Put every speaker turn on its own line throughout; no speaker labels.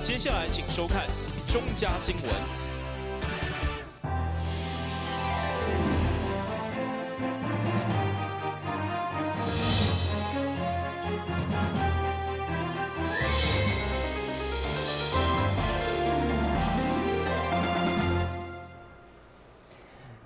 接下來請收看中嘉新聞。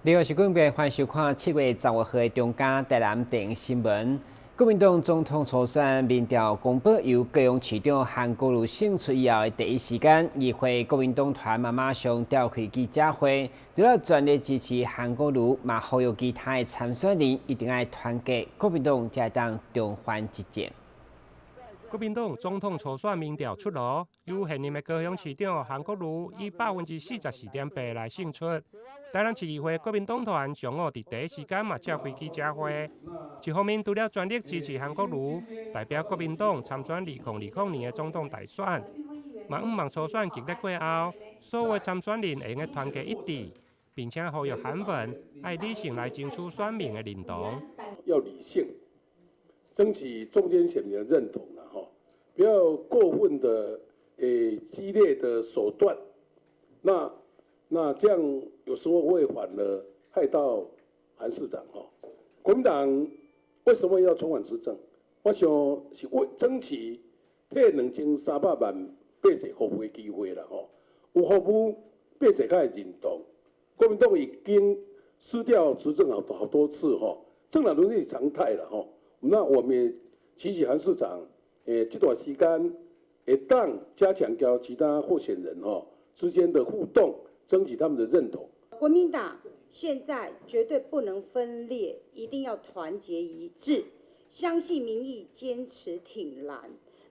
你好，是滚國，歡迎收看7月15號的中嘉台南電新聞。國民黨總統初選民調公布，由高雄市長韓國瑜勝出以後的第一時間，議會國民黨團嘛馬上召開記者會，除了全力支持韓國瑜，嘛呼籲其他的參選人一定愛團結國民黨，才會當重返執政。
國民黨總統初選民調出爐，由現任的高雄市長韓國瑜以44.8%來勝出。台南市議會國民黨團上午佇第一時間嘛召開記者會，一方面除了全力支持韓國瑜，代表國民黨參選2020年的總統大選，嘛向望初選激烈過後，所有參選人會用得團結一致，並且呼籲韓粉愛理性來爭取選民的認同。
要理性，爭取中間選民的認同。不要過分的激烈的手段，那這樣有時候會反而害到韓市長吼。國民黨為什麼要重返執政？我想是為爭取替2300萬百姓服務的機會啦吼。有服務，百姓才會認同。國民黨已經失掉執政好多好多次吼，政黨輪替是常態啦吼。那我們也期許韓市長。這段時間會當加強跟其他候選人吼之間的互動，爭取他們的認同。
國民黨現在絕對不能分裂，一定要團結一致，相信民意，堅持挺藍。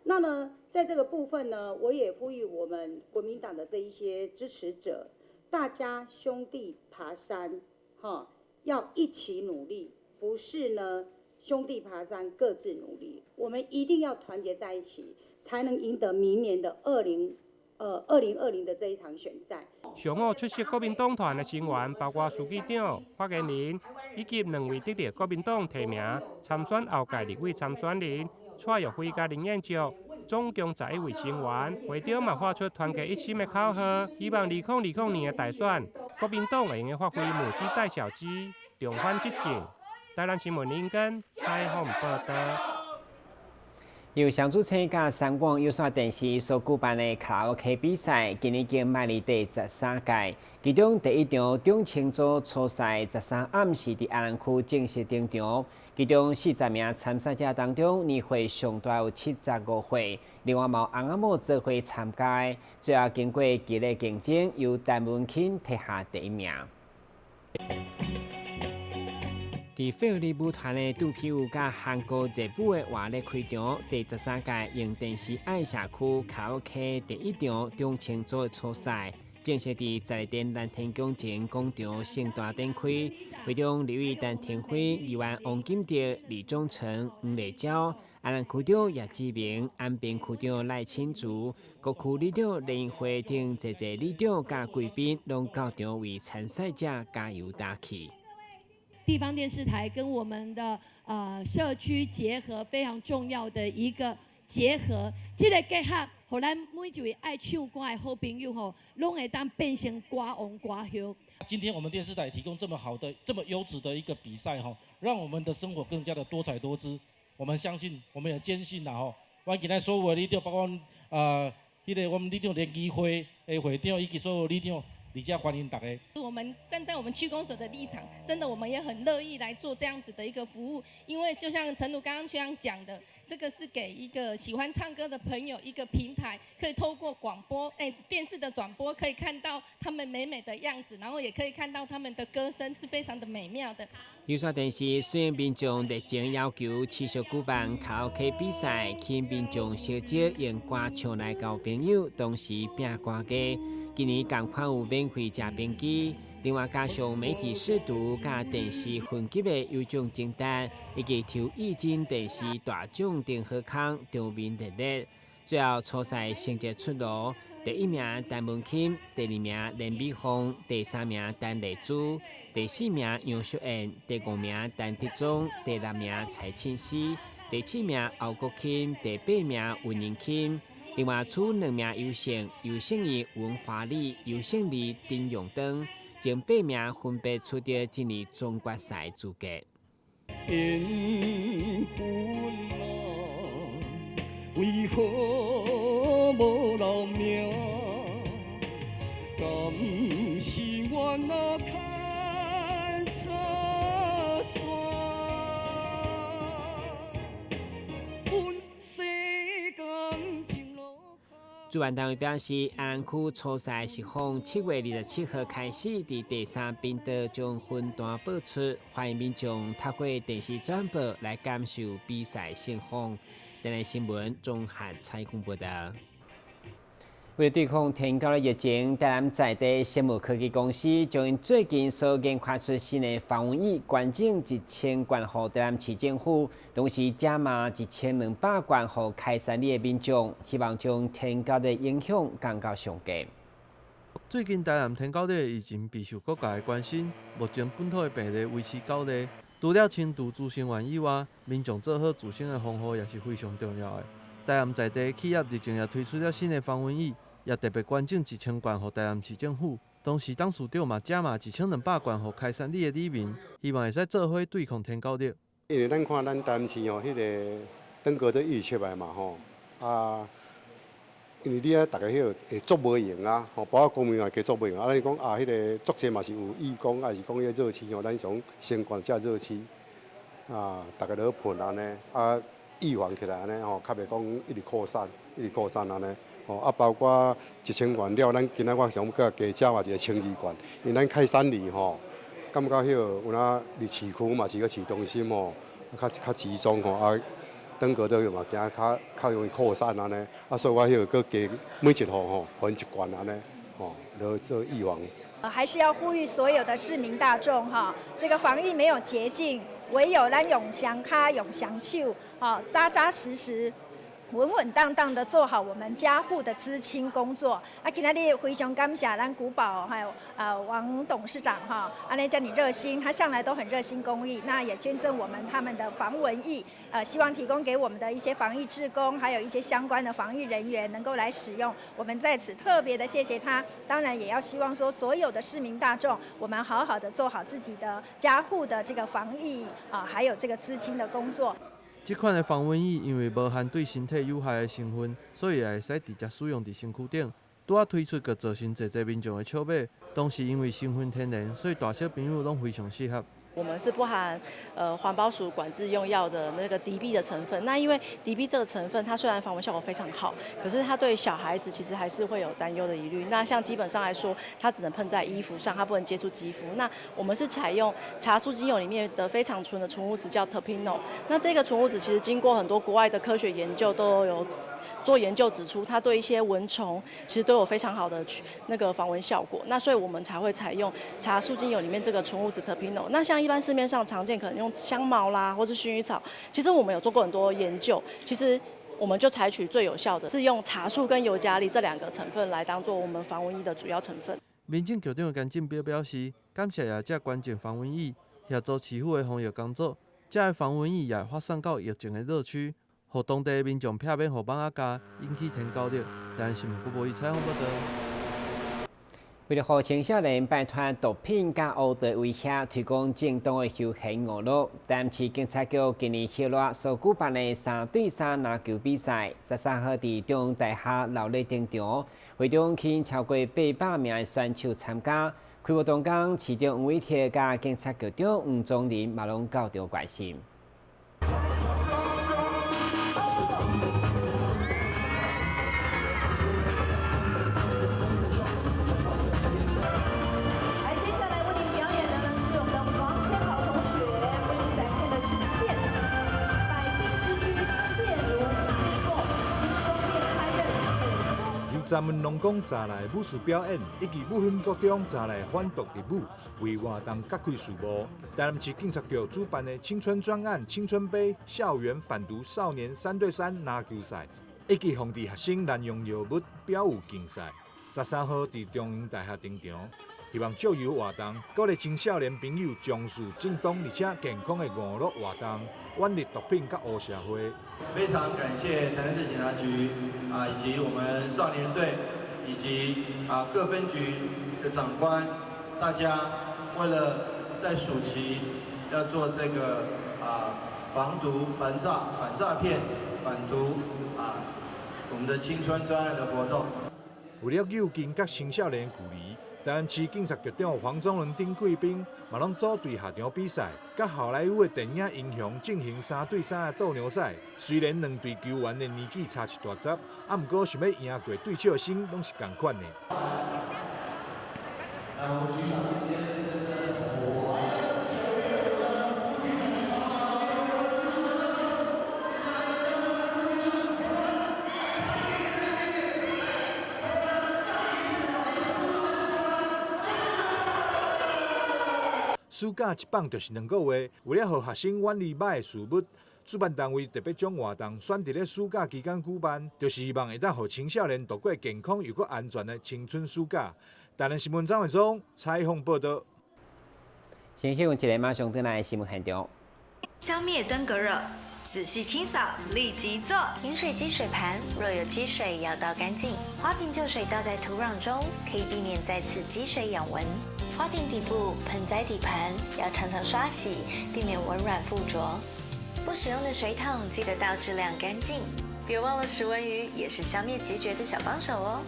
那呢，在這個部分呢，我也呼籲我們國民黨的這一些支持者，大家兄弟爬山，哈，要一起努力，不是呢。兄弟爬山，各自努力。我們一定要團結在一起，才能贏得明年的2020的這一場選戰。
上午出席國民黨團的成員包括書記長、發言人以及兩位得著國民黨提名參選後屆立委參選人蔡玉輝佮林彥卓，總共11位成員。會長嘛發出團結一心的口號，希望2020年的大選，國民黨會用得發揮母雞帶小雞，重返執政。台南新聞林根採訪報道。
由上主車佮三廣有線電視所舉辦的卡拉 OK 比賽，今年已經邁入第13屆。其中第一場中青組初賽13暗時佇阿蘭區正式登場。其中40名參賽者當中，年歲上大有75歲，另外嘛有翁仔某做伙參加。最後經過激烈競爭，由陳文钦提下第一名。佇費爾里舞團的杜皮舞佮韓國熱舞的活力開場，第13屆用電視愛社區卡拉 OK 第一場中青組的初賽，正式佇12點南天宮前廣場盛大展開。會中立委陳亭妃、議員王金德、李忠誠、黃麗嬌、阿蘭區長葉志明、安平區長賴清竹、各區里長聯會等濟濟里長佮貴賓，攏到場為參賽者加油打氣。
地方電視台跟我們的社區結合非常重要的一個結合，這個結合，予咱每一位愛唱歌的好朋友吼，攏會當變成歌王歌后。
今天我們電視台提供這麼好的、這麼優質的一個比賽吼，讓我們的生活更加的多彩多姿。我們相信，我們也堅信啦吼，阮今仔所有的里長，包括彼個我們里長聯誼會的會長以及所有里長。而且歡迎大家。
我們站在我們區公所的立場，真的我們也很樂意來做這樣子的一個服務，因為就像陳如剛剛這樣講的，這個是給一個喜歡唱歌的朋友一個平台，可以透過廣播、電視的轉播，可以看到他們美美的樣子，然後也可以看到他們的歌聲是非常的美妙的。
有線電視雖然民眾熱情要求持續舉辦卡拉 OK 比賽，吸引民眾相招用歌唱來交朋友，同時拼歌藝。今年仝款有免費食冰機，另外加上媒體識讀佮電視分級的優獎清單，以及抽液晶電視大獎頂好康，場面熱烈。最後初賽成績出爐，第一名陳文欽，第二名連美鳳，第三名陳麗珠，第四名楊淑燕，第五名陳德忠，第六名蔡慶熙，第七名歐國钦，第八名溫仁钦。另外，取兩名優勝，優勝員文華里、優勝二丁永登，前八名分別取得今年總決賽資格。
緣分啊，為何無留名？敢是我若牽插線？
主辦單位表示，安區初賽是從7月27號開始，佇第三頻道將分段播出，歡迎民眾透過電視轉播來感受比賽盛況。台南新聞綜合採訪報道。為了對抗天狗的疫情，台南在地生物科技公司將𪜶最近所研發出新的防蚊液，捐贈1000罐予台南市政府，同時加碼1200罐予開山里的民眾，希望將天狗的影響降到上低。
最近台南天狗的疫情備受各界的關心，目前本土的病例維持9例。除了清除孳生源以外，民眾做好自身的防護也是非常重要的。台南在地企業日前也推出了新的防蚊液。也特別捐贈1000罐予台南市政府，同時董事長嘛加碼1200罐予開山里的里民，希望會使做伙對抗天狗熱。
因為咱看咱台南市吼，彼個登革熱預測來嘛吼，啊，因為你啊，逐家彼個會足無閒啊，吼，包括公務員也加足無閒啊。咱講啊，彼個足濟嘛是有義工，還是講彼個熱區吼，咱從先管這熱區啊，逐家咧噴按呢，啊，預防起來按呢吼，較袂講一直擴散，一直擴散按呢。吼啊，包括1000罐了，咱今仔我想閣加加嘛一個1200罐，因為咱開山里吼，感覺彼個有哪佇市區嘛是個市中心吼，較較集中吼啊，登革熱嘛驚較較容易擴散按呢，啊，所以我彼個閣加每一戶吼分1罐按呢，吼來做預防。
還是要呼籲所有的市民大眾哈，這個防疫沒有捷徑，唯有咱用雙跤用雙手，哈，扎扎實實。穩穩當當的做好我們家戶的孳清工作。啊，今仔日非常感謝咱古堡還有王董事長哈，按呢遮爾熱心，他向來都很熱心公益，那也捐贈我們他們的防蚊液，希望提供給我們的一些防疫志工，還有一些相關的防疫人員能夠來使用。我們在此特別的謝謝他，當然也要希望說所有的市民大眾，我們好好的做好自己的家戶的這個防疫啊，還有這個孳清的工作。
這款的防蚊液因為無含對身體有害的成分，所以也會使直接使用佇身軀頂。拄仔推出，閣造成濟濟民眾的笑罵。同時因為成分天然，所以大小朋友攏非常適合。
我們是不含環保署管制用藥的那個敵避的成分。那因為敵避這個成分，它雖然防蚊效果非常好，可是它對小孩子其實還是會有擔憂的疑慮。那像基本上來說，它只能噴在衣服上，它不能接觸肌膚。那我們是採用茶樹精油裡面的非常純的純物質，叫 Terpinol。那這個純物質其實經過很多國外的科學研究，都有做研究指出，它對一些蚊蟲其實都有非常好的那個防蚊效果。那所以我們才會採用茶樹精油裡面這個純物質 Terpinol。那像一般市面上常見可能用香茅啦，或是薰衣草，其實我們有做過很多研究，其實我們就採取最有效的是用茶樹跟尤加利這兩個成分來當做我們防蚊液的主要成分。
民政局長江進標表示，感謝業者捐贈防蚊液，協助市府的防疫工作。這个防蚊液也會發送到疫情的熱區，予當地的民眾避免予蚊仔咬，引起天狗熱。台南新聞郭博儀採訪報導。
為了予青少年擺脫毒品佮烏道威脅，推廣正當的休閒娛樂，台南市警察局今年熱熱所舉辦的3對3籃球比賽，13號佇中央大學鬧熱登場，會中吸引超過800名的選手參加。開幕當天，市長黃偉哲佮警察局長黃宗仁嘛攏到場關心。
三門農工紮來武術表演，以及武興國中紮來反毒入武，為活動揭開序幕。台南市警察局主辦的青春專案青春杯校園反毒少年3對3籃球賽，以及防治學生濫用藥物表演競賽，13號佇中央大學登場。希望借由活动鼓励青少年朋友重视正当而且健康的娱乐活动，远离毒品佮黑社会。
非常感谢台南市警察局啊，以及我们少年队，以及各分局的长官，大家为了在暑期要做这个防毒、反诈、反诈骗、反毒我们的青春专案的活动。
为了诱近佮青少年距离，台南市警察局长黄宗伦等贵宾嘛拢组队下场比赛，佮好莱坞的电影英雄进行3对3的斗牛赛。虽然两队球员的年纪差一大截，毋过想欲赢过对手的心拢是仝款的。暑假一放就是2个月，为了予学生远离歹的事物，主办单位特别将活动选伫咧暑假期间举办，就是希望会当予青少年度过健康又阁安全的青春暑假。台南新闻张伟忠采访报道。
先去用一个马上转来的新闻现场。
消灭登革热，仔细清扫，立即做。饮水机水盘若有积水要倒干净，花瓶旧水倒在土壤中，可以避免再次积水养蚊。花瓶底部、盆栽底盘要常常刷洗，避免蚊卵附着。不使用的水桶记得倒置晾干净。别忘了食蚊鱼也是消灭孑孓的小帮手哦。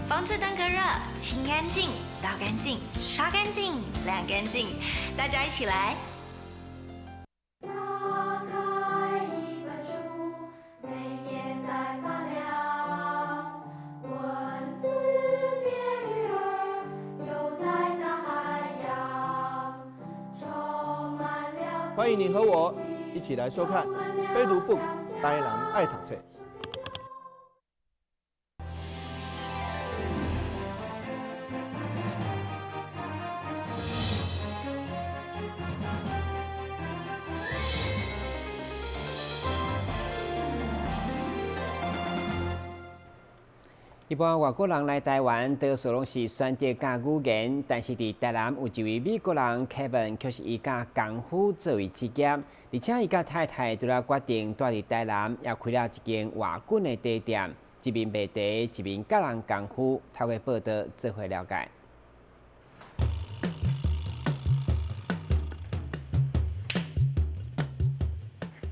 防治登革热，清干净、倒干净、刷干净、晾干净，大家一起来。
欢迎你和我一起来收看《悲读 book 台南爱读册》。
一般外国人来台湾，多数拢是选择教语言，但是伫台南有一位美国人 Kevin，却是以教功夫作为职业，而且伊佮太太除了决定蹛伫台南，也开了一间外滚的茶店，一面卖茶，一面教人功夫。透过报道做伙了解。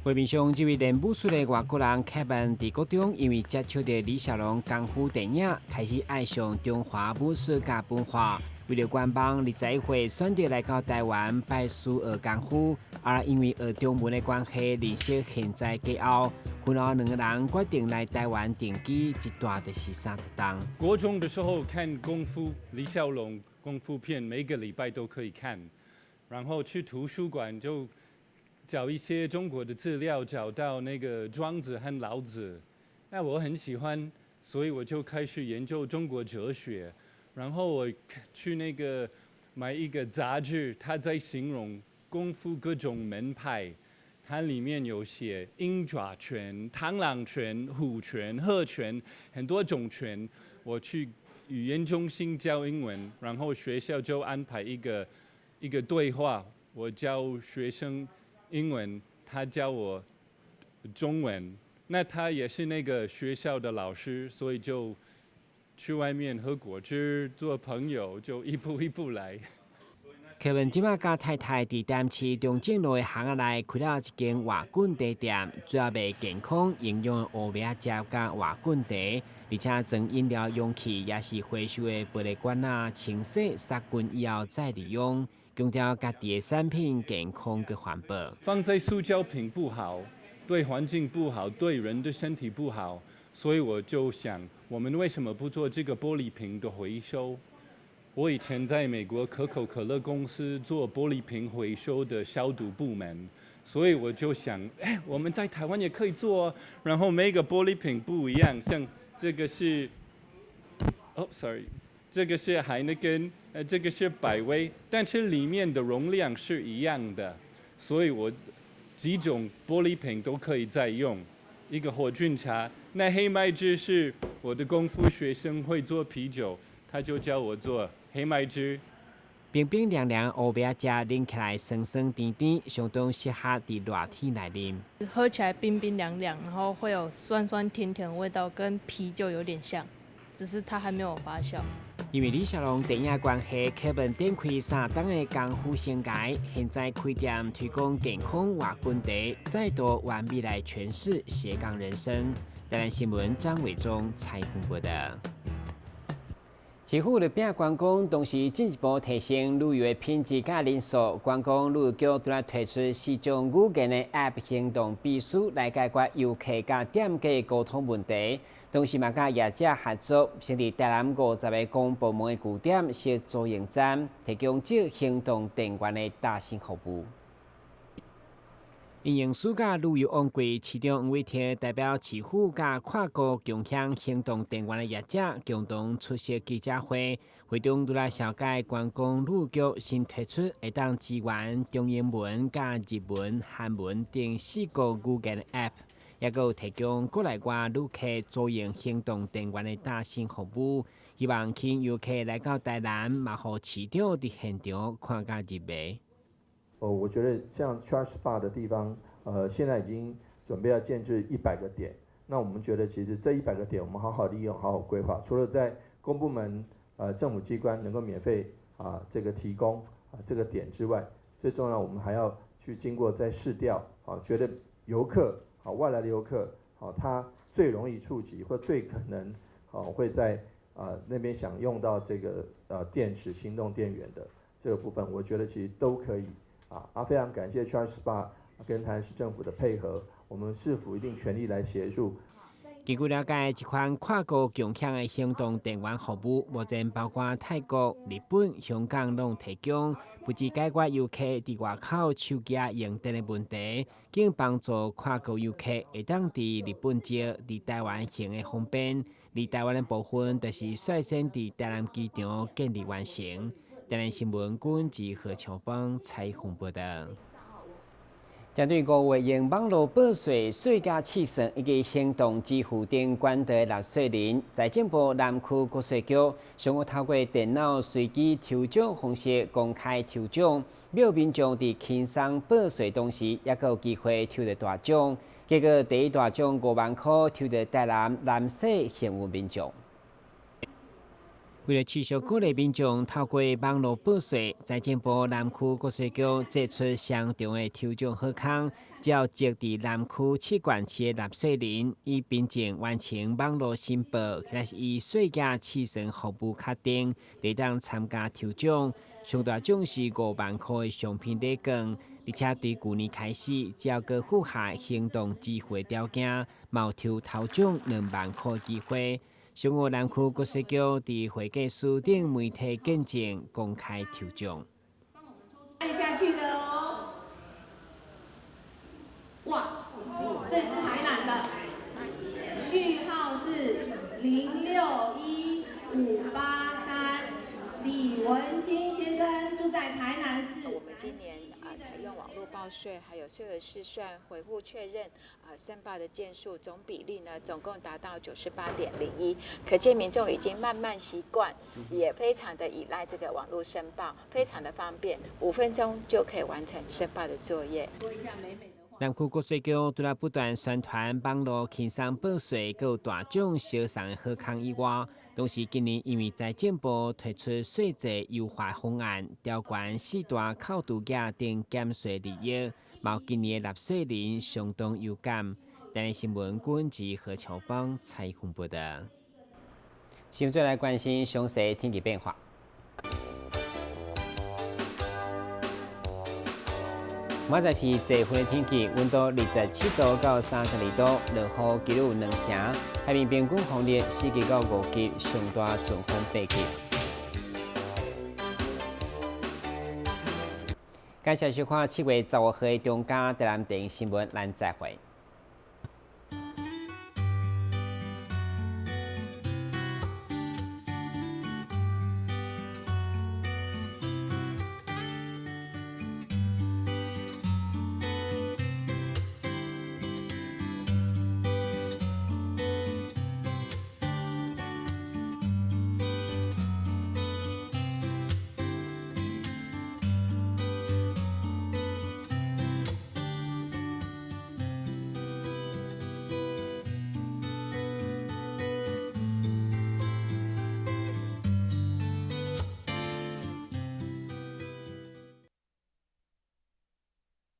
画面上这位练武术的外国人 Kevin，伫国中因为接触著李小龙功夫电影，开始爱上中华武术佮文化。为了愿望，21岁选择来到台湾拜师学功夫，而因为学中文的关系，认识现在家后，婚后两个人决定来台湾定居，一蹛就是30冬。
国中的时候看功夫，李小龙功夫片，每个礼拜都可以看，然后去图书馆就找一些中国的资料，找到那个庄子和老子，那我很喜欢，所以我就开始研究中国哲学。然后我去那个买一个杂志，它在形容功夫各种门派，它里面有写鹰爪拳、螳螂拳、虎拳、鹤拳，很多种拳。我去语言中心教英文，然后学校就安排一个一个对话，我教学生英文，他教我中文。那他也是那个学校的老师，所以就去外面喝果汁，做朋友，就一步一步来。
Kevin 这摆佮太太伫台南市中正路的巷仔内开了一间外滚茶店，主要卖健康营养的乌麦仔汁佮外滚茶，而且装饮料容器也是回收的玻璃罐仔，清洗杀菌以后再利用，强调家己的产品健康佮环保。
放在塑胶瓶不好，对环境不好，对人的身体不好，所以我就想，我们为什么不做这个玻璃瓶的回收？我以前在美国可口可乐公司做玻璃瓶回收的消毒部门，所以我就想，哎，我们在台湾也可以做哦。然后每个玻璃瓶不一样，像这个是，哦，sorry，这个是海尼根，这个是百威，但是里面的容量是一样的，所以我几种玻璃瓶都可以再用。一个火峻茶，那黑麦汁是我的功夫学生会做啤酒，他就教我做黑麦汁。
冰冰涼涼烏麥仔汁，啉起來酸酸甜甜，相當適合佇熱天來啉。
喝起來冰冰涼涼，然後會有酸酸甜甜的味道，跟啤酒有點像，只是它還沒有發酵。
因為李小龍電影關係，柯文展開三冬的功夫生涯，現在開店推廣健康活軍地，再度完美來詮釋斜槓人生。台南新聞張偉忠採訪報道。市府力拼觀光，同時進一步提升旅遊的品質佮人數。觀光旅遊局拄仔推出四種語言的 App 行動秘書來解決遊客佮店家溝通問題，同時嘛佮業者合作，成立台南50个公部門的據點設租用站，提供這行動電源的搭乘服務。因應暑假旅遊旺季，市長黃偉哲代表市府佮跨國共享行動電源的業者共同出席記者會，會中拄來紹介觀光旅局新推出會當支援中英文、佮日文、韓文等四國語言的 App，抑閣有提供國內外旅客租用行動電源的搭乘服務，希望吸引遊客來到台南，嘛予市長佇現場看甲入迷。
哦，我覺得像 Charge Spot 的地方，現在已經準備要建置100個點。那我們覺得其實這100個點，我們好好利用，好好規劃。除了在公部門、政府機關能夠免費啊這個提供啊這個點之外，最重要我們還要去經過再市調，啊，覺得遊客啊外來的遊客，啊，他最容易觸及或最可能啊會在啊那邊享用到這個電池行動電源的這個部分，我覺得其實都可以。啊，非常感謝 Charge Spot 跟台南市政府的配合，我們市府一定全力來協助。
根據了解，這款跨國共享的行動電源服務，目前包括泰國、日本、香港攏提供，不只解決遊客佇外口手機用電的問題，更幫助跨國遊客會當佇日本借佇台灣行的方便。而台灣的部分，就是率先佇台南機場建立完成。台南新聞軍記何秋芳採訪報道。針對5月用網路報稅、稅價試算以及行動支付等管道的納稅人，財政部南區國稅局上午透過電腦隨機抽獎方式公開抽獎，讓民眾佇輕鬆報稅同時，猶閣有機會抽著大獎。結果第一大獎5萬箍抽著台南南勢幸運民眾。為了持續鼓勵民眾透過網路報稅，財政部南區國稅局祭出雙重的抽獎好康，只要籍佇南區七縣市的納稅人，以憑證完成網路申報，或是以稅價試算服務確定，就當參加抽獎。上大獎是5萬箍的商品禮券，而且對舊年開始，只要閣符合行動支付的條件，嘛有抽頭獎2萬箍機會。上午南區國稅局佇會計師等媒體見證公開抽獎。
按下去了哦！哇，這是台南的，序號是061583，李文清先生住在台南市。
我們今年採用網絡報稅，還有稅額試算、回復確認申報的件數總比例呢，總共達到98.01，可見民眾已經慢慢習慣，也非常的依賴這個網絡申報，非常的方便，5分鐘就可以完成申報的作業。
南區國稅局除了不斷宣傳網路輕鬆報稅，閣有大獎相送的好康以外，同時今年因為財政部推出稅制優化方案，調懸四大扣除額等減稅利益，嘛今年的納稅人相當有感。台南新聞軍記何秋芳採訪報道。現在來關心詳細天氣變化。明仔載是濟份的天氣，溫度27度到32度，落雨幾率有2成。海面平均風力4級到5級，上大陣風8級。感謝收看7月15號的中嘉台南電視新聞，咱再會。